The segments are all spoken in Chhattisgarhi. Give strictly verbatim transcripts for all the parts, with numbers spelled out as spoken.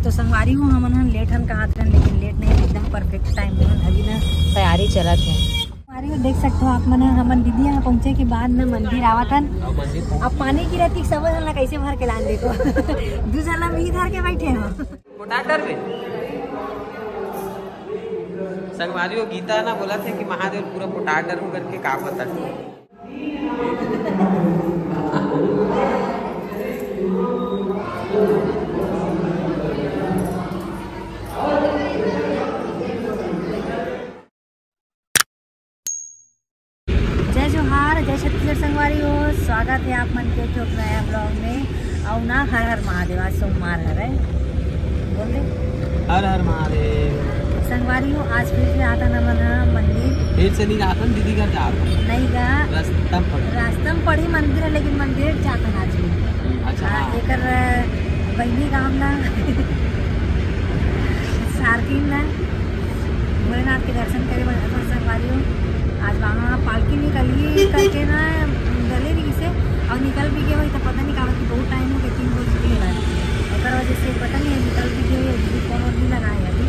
तो संगवारी हो, हमन ह लेट हन कहत रहन, लेकिन लेट नहीं, एकदम परफेक्ट टाइम में हन। अभी ना तैयारी चलत हे। संगवारी हो, देख सकते हो आप मन ह, हमन दीदी यहाँ पहुँचे के बाद ना मंदिर आवत हन। अब पानी गिरत ही सब झन ला कैसे भर के लान देखो। दू झन ला मी धर के बैठे हो। पोटाटर में संगवारी हो, गीता ना बोला थे कि महादेव पूरा पोटाटर हूँ करके का पता। जय जोहार, जय छत्तीसगढ़ संगवारी हो, स्वागत है आप मन के एक ठो नया ब्लॉग में। और ना हर हर महादेव, आज सोमवार हरे, बोल दे। हर हर महादेव। संगवारी हो, आज फिर से आता ना मन ह मंदिर। फिर से नहीं जाता, दीदी घर जाता। नहीं गा। रास्ता में पड़ी। रास्ता में पड़ी मंदिर है, लेकिन मंदिर जाता ना आज भी। अच्छा, हाँ, हाँ। एकर बहिनी गाँव ना सारकिन ना भोलेनाथ के दर्शन करे बर अपन संगवारी हो। आज बाबा पालकी निकली करके ना डले रही से, और निकल भी गए हो तो पता नहीं काबर कि बहुत टाइम हो गया, तीन बज गए है। एकर वजह से पता नहीं निकल भी गए हो, अभी फोन और नहीं लगाए अभी।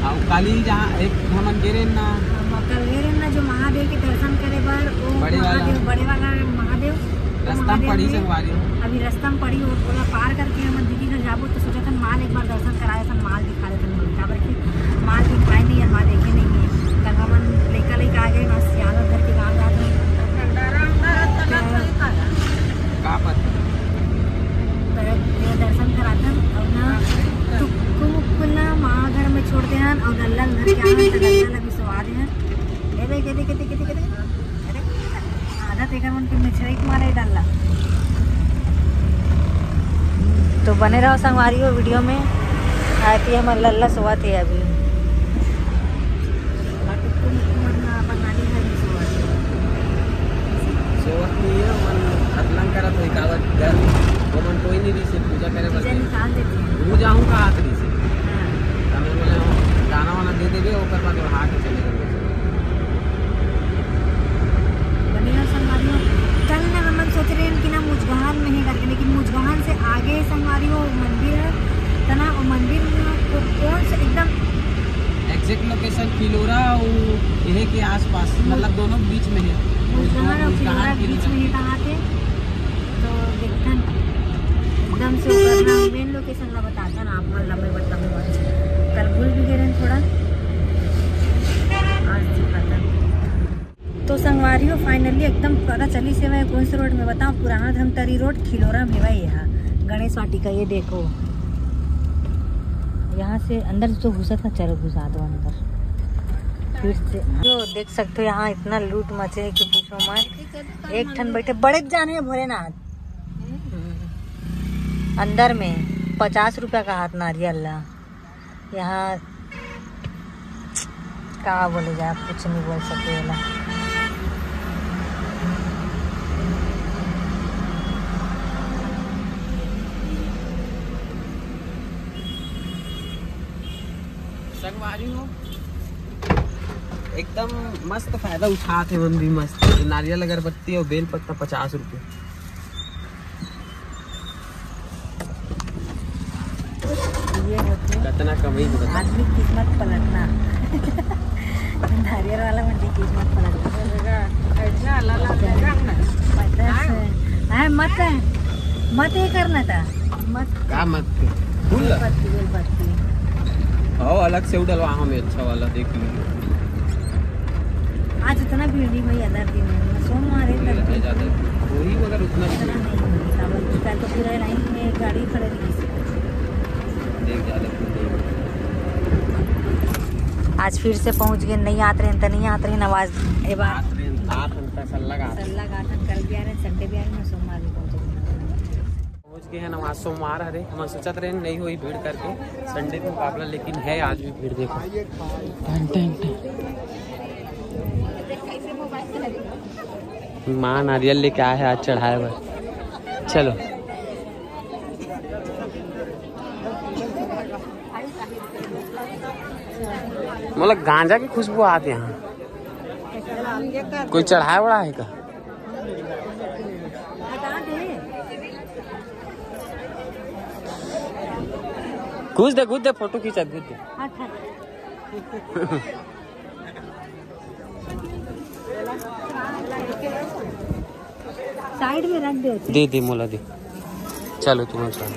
और काली जहाँ एक हमन गे रहे ना। हम कल गे रहे ना जो महादेव के दर्शन करे बर, वो बड़े वाला। महादेव, बड़े वाला महादेव, वो रास्ता में महादेव पड़ी में संगवारी हो। अभी रास्ता में पड़ी, वो ओला पार करके हम दीदी घर जाबो तो सोचा था माल एक बार दर्शन कराए था, माल दिखा देते हैं, काबर कि माल दिखाए नहीं है, माल देखे नहीं है। कल हमन लइका लइका आ गए, बस याद घर के गाँव जाते हैं। का पता? दर्शन कराते हैं और ना टुक्कू मुक्कू ना माँ घर में छोड़ दे हैं और लल्ला घर के आवन तो लल्ला लगी सो आ रहे हैं। ए बे, के दे, के दे, के दे, के दे। अरे, आधा तेकर मन के मिछरई के मारे डालला। तो बने रहो संगवारी हो वीडियो में। आती हमर लल्ला सोवत हे अभी। सोवत नहीं है, मन अतलंग करत होई, काबर घर वो मन कोई नहीं रही से पूजा करे बर। पूजा निकाल देते हैं। पूजा हूँ का हाथ रही से। हाँ। तब मैं बोले, "हम दाना वाना दे देबे, ओकर बाद वो हाथ चले जाबे।" बने रहो संगवारी हो। कल ना हमन सोच रहे हैं कि ना मुजगहन में ही करके, लेकिन मुजगहन से आगे संगवारी हो मंदिर है, तो ना वो मंदिर में को-, कौन से एकदम एग्जैक्ट लोकेशन खिलोरा और यही के आसपास, मतलब दोनों बीच में है। मुजगहन और खिलोरा के बीच में ही कहाँ थे, तो देखथन एकदम से ऊपर ना मेन लोकेशन ला बताथन आप मन ला मैं बताऊँ। कल भूल भी गए रहन थोड़ा, आज दिखाता। तो संगवारी हो, finally एकदम पता चली से मैं कौन से रोड में बताऊँ, पुराना धमतरी रोड खिलोरा में भाई, यहाँ गणेश वाटिका, ये देखो। यहाँ से अंदर तो घुसत ना, चलो घुसा दो अंदर फिर से। तो देख सकते हो यहाँ इतना लूट मचे है कि पूछो मत। एक ठन बैठे बड़े जाने हैं भोलेनाथ। अंदर में पचास रुपया का हाथ नारियल ला। यहाँ का बोले जाए, कुछ नहीं बोल सके ला। संगवारी हो, एकदम मस्त फायदा उठात हे मन भी मस्त। नारियल अगरबत्ती और बेल पत्ता पचास रुपये। ये होते कितना कमाई होता। आदमी किस्मत पलटना। नारियल वाला मंडी किस्मत पलटना। इतना अलग अलग है ना। पचास है। हाँ, मत, मत ये करना था। मत। का मत? फूल ला? बेलपत्ती, बेलपत्ती। आओ, अलग से उड़लवा हमें अच्छा वाला देख लीजिए। आज उतना भीड़ नहीं भाई, आधा दिन में सोमवार है, भीड़ है ज़्यादा। वही मगर उतना भी उतना नहीं होता, बल्कि कल तो पूरा लाइन में गाड़ी खड़े रही। देख ज़्यादा भीड़ नहीं। आज फिर से पहुंच गए, नहीं आत रहे तो नहीं आत रहे ना, आज ए बार आत रहे, आत रहे, सल्ला का। सल्ला का था, कल भी आ रहे, संडे भी आ रहे, मैं सोमवार भी पहुंच गए। पहुंच गए हैं ना, आज सोमवार हरे, हम सोचत रहे नहीं होई भीड़ करके संडे के मुकाबला, लेकिन है आज भी भीड़। देखो, टन, टन, टन। माँ नारियल लेके आए हैं आज चढ़ाए बर। चलो, मतलब गांजा की खुशबू आती है यहाँ। कोई चढ़ाए बड़ा है का? घुस दे, घुस दे, फोटो खींचा, घुस दे। अच्छा। साइड में रख दे। दे दे, मोला दे। चलो, तुम चलो।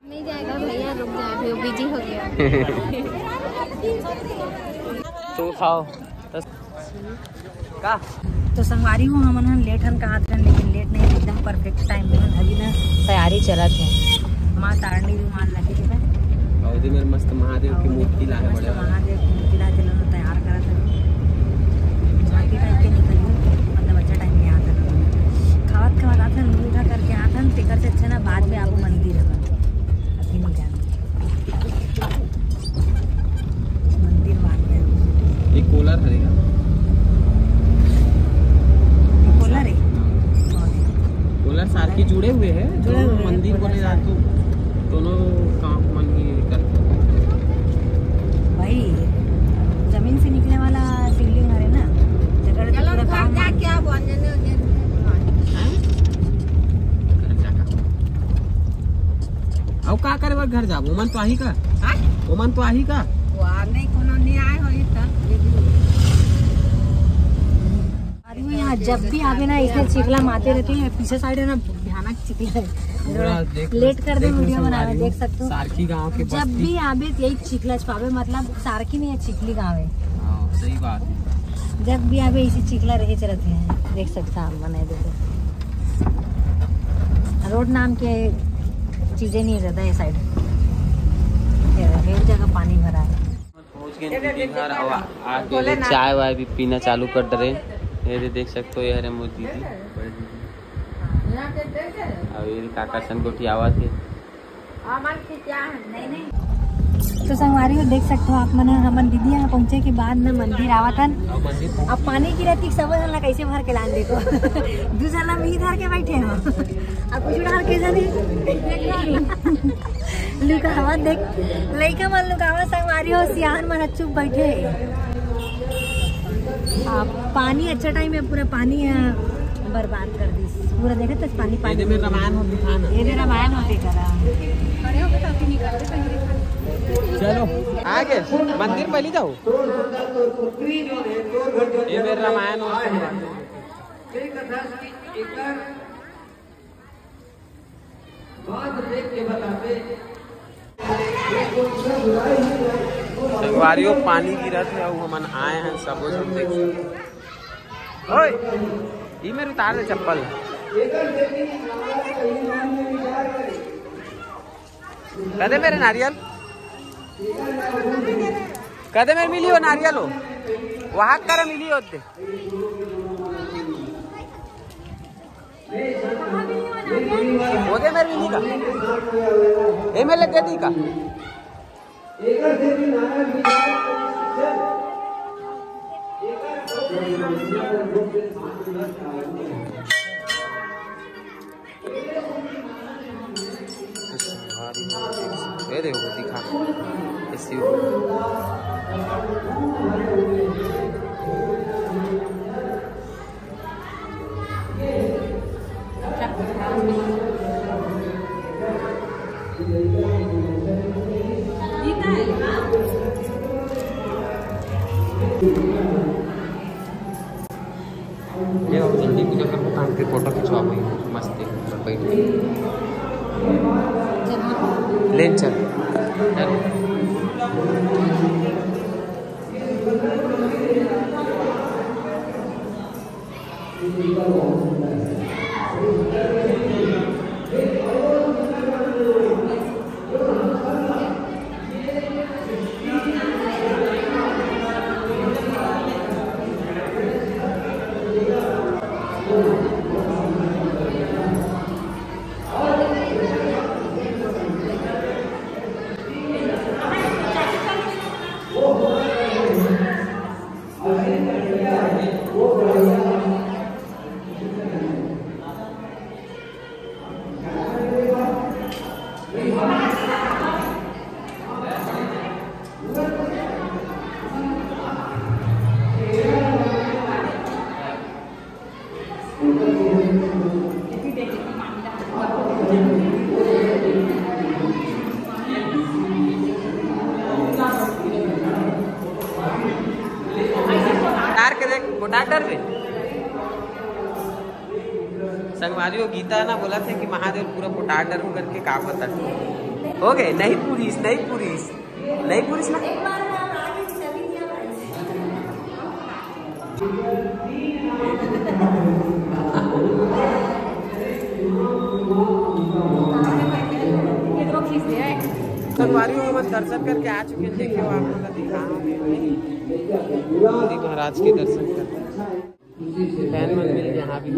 नहीं जाएगा भैया, रुक जा, अभी वो बिजी हो गया। तो खाओ। का? तो संगवारी हो, हमन ह लेट हन कहत हन, लेकिन लेट नहीं, एकदम परफेक्ट टाइम में हन। अभी ना तैयारी चलत हे, माँ तारणी भी मान लगे थे। और उधर मेरे मस्त महादेव की मूर्ति लाए मस्त बड़े वाले। महादेव की मूर्ति लाए थे, लोग तैयार करत हन। बाकी टाइम के निकल, मतलब अच्छा टाइम में आता। खावत खावत आथन, मुंह उठा करके आथन, तेकर से अच्छा ना बाद में आबो मंदिर है, अभी नहीं जाना। मंदिर बांध गया। एक कोलर हरे का? कोलर है? कोलर सारखी जुड़े हुए हैं, जुड़े दोनों हुए हैं, मंदिर कोलर बोले सारखी। जातो, दोनों काम मन ही करते। भाई, जमीन से निकले वाला शिवलिंग हरे ना, जगह तो चलो, पूरा घर काम जा, क्या बोल रहे हो? घर जाना। अब का करे बर घर जाबो? ओमन तो आही का? हाँ? ओमन तो आही का? वो आ नहीं, कोनो नहीं आए होई त। अरे वो यहाँ जब भी आवे ना, इसने चिखला माते रहती है। पीछे साइड है ना, भयानक चिखला है। पूरा देख लेट कर दे, देख वीडियो बनावे, देख सकते हो। सारखी गांव के जब बस्ती। भी आवे, यही चिखला छुआवे, मतलब सारखी नहीं है, चिखली गांव है। हाँ, सही बात है। जब भी आवे, इसी चिखला रहे चलते हैं, देख सकता है, मने देखो। रोड नाम के चीजें नहीं रहता ये साइड। ये देखो, एक जगह पानी भरा है। पहुंच गए दीदी घर। और आके ले चाय वाय भी पीना चालू कर दे रहे। ये दे देख सकते हो, ये हरे मोर दीदी। और ये काका सन गोठियावा थे। तो संगवारी हो, देख सकते हो आप मन, हमन दीदी यहाँ पहुँचे के बाद न मंदिर आवत हन। अब पानी गिरत ही सब झन ला कैसे भर के लान देखो। दू झन ला मी धर के बैठे हो, अब कुछ डाल के जनी लुकावा देख, लइका मन लुकावा, संगवारी हो, सियान मन चुप बैठे। आ, पानी अच्छा टाइम है, पूरा पानी है, बर्बाद कर दिस। पूरा देखे तो पानी, पानी। ये दे मेरा रामायण हो दिखा ना। ये दे रामायण होते करा। चलो, आगे मंदिर पहले जाओ। ये मेरा रामायण हो। संगवारी हो, पानी गिरत हे अउ हमन आए हन सबो झन देख। ओए, ई मेर उतार दे चप्पल। कदे मेर नारियल, कदे मेर मिली हो नारियल हो, वहाँ कर मिली होते। ओदे मेर मिली का? एमएलए दे दी का? ये देखो, दिखा। ये शिव। ले आओ, जल्दी पूजा करबो, तहन फिर फोटो खिंचवाबो, मस्त एक बार बैठ के। ले चल। चल। तार के देख, मोटार डर रे। संगवारी हो, गीता ना बोलथे कि महादेव पूरा पोटार डर करके का पता। हो गए, नहीं पूरीस, नहीं पूरीस, नहीं पूरीस ना। संगवारी हो, बस दर्शन करके आ चुके हैं। देखिए, आप लोग का दिखा रहा हूँ। महाराज के दर्शन करके फैन मन मिल यहाँ भी।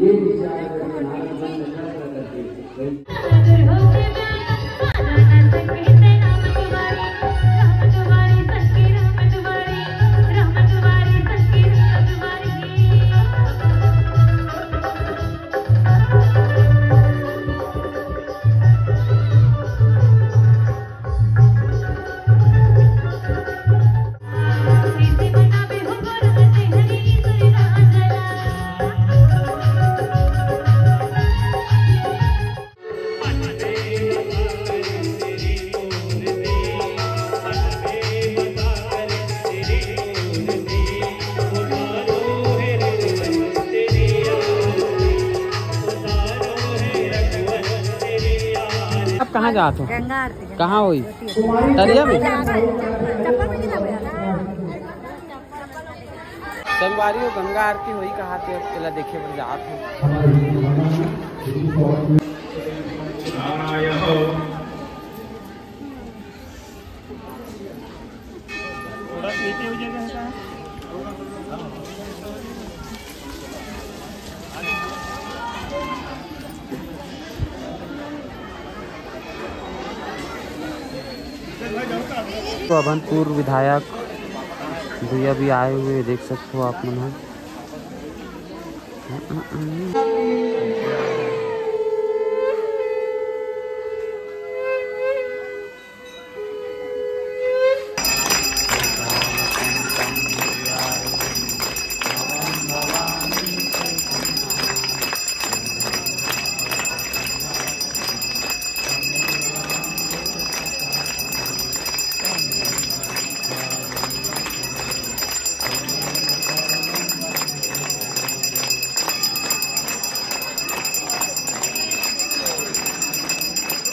आप कहाँ जात हो? गंगा आरती। कहाँ होई? तरिया में? चप्पल में कितना बजा था? संगवारी हो, गंगा आरती होई कहाँ थे, अब तेला देखे बर जात हो। थोड़ा पीछे हो जाएगा ऐसा। तो अभनपुर विधायक भैया भी आए हुए, देख सकते हो आप मन ह।